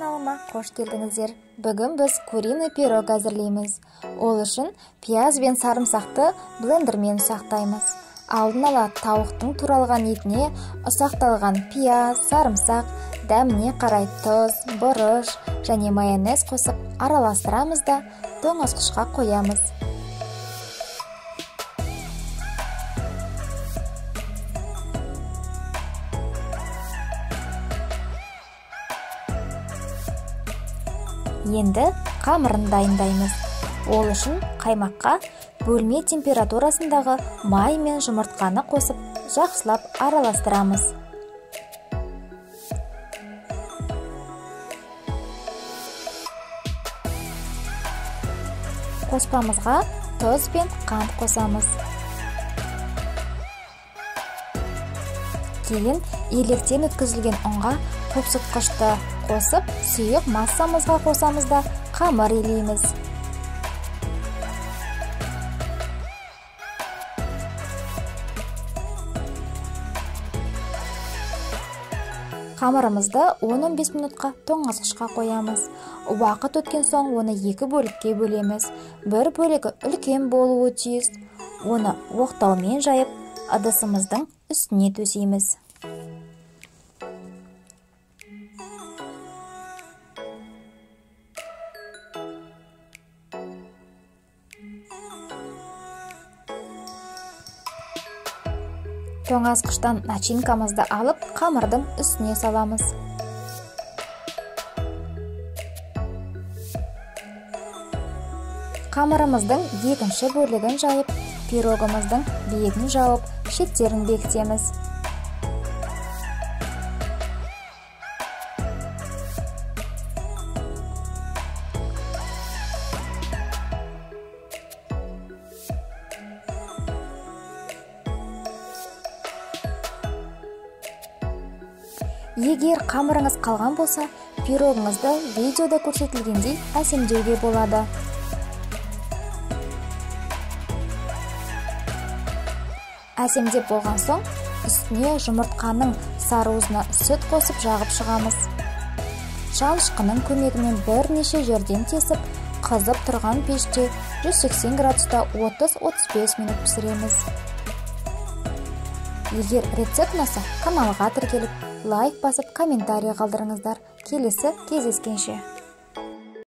Каналыма қош келдіңіздер. Бүгін біз куриный пирог әзірлейміз. Ол үшін пияз бен сарымсақты блендермен ұсақтаймыз. Алдын ала тауықтың туралған етіне ұсақталған пияз, сарымсақ, дәміне қарай тұз, бұрыш және майонез қосып араластырамыз да тоңазытқышқа қоямыз. Енді қамырын дайындаймыз. Ол үшін қаймаққа бөлме температурасындағы май мен жұмыртқаны қосып жақсылап араластырамыз. Қоспамызға тұз бен қант қосамыз. Кейін електен өткізілген ұнға қопсытқышты қосып, сұйық массамызға қосамыз да қамыр илейміз. Қамырымызды 10-15 минутқа тоңазытқышқа қоямыз. Уақыт өткен соң оны екі бөлікке бөлеміз. Бір бөлігі үлкен болуы тиіс. Оны оқтаумен жайып, ыдысымыздың үстіне төсейміз. Тоңазытқыштан начинкамызды алып, қамырдың үстіне саламыз. Қамырымыздың екінші бөлігін жайып, пирогымыздың бетін жауып, шеттерін бекітеміз. Егер қамырыңыз қалған болса, пирогыңызды видеода көрсетілгендей әсемдеуге болады. Әсемдеп болған соң, үстіне жұмыртқаның сарыуызына сүт қосып жағып шығамыз. Шанышқының көмегімен бірнеше жерден тесіп, қызып тұрған пеште 180 градуста 30-35 минут пісіреміз. Егер рецепт ұнаса, каналға тіркеліп, лайк басып, комментарий қалдырыңыздар. Келесі кездескенше.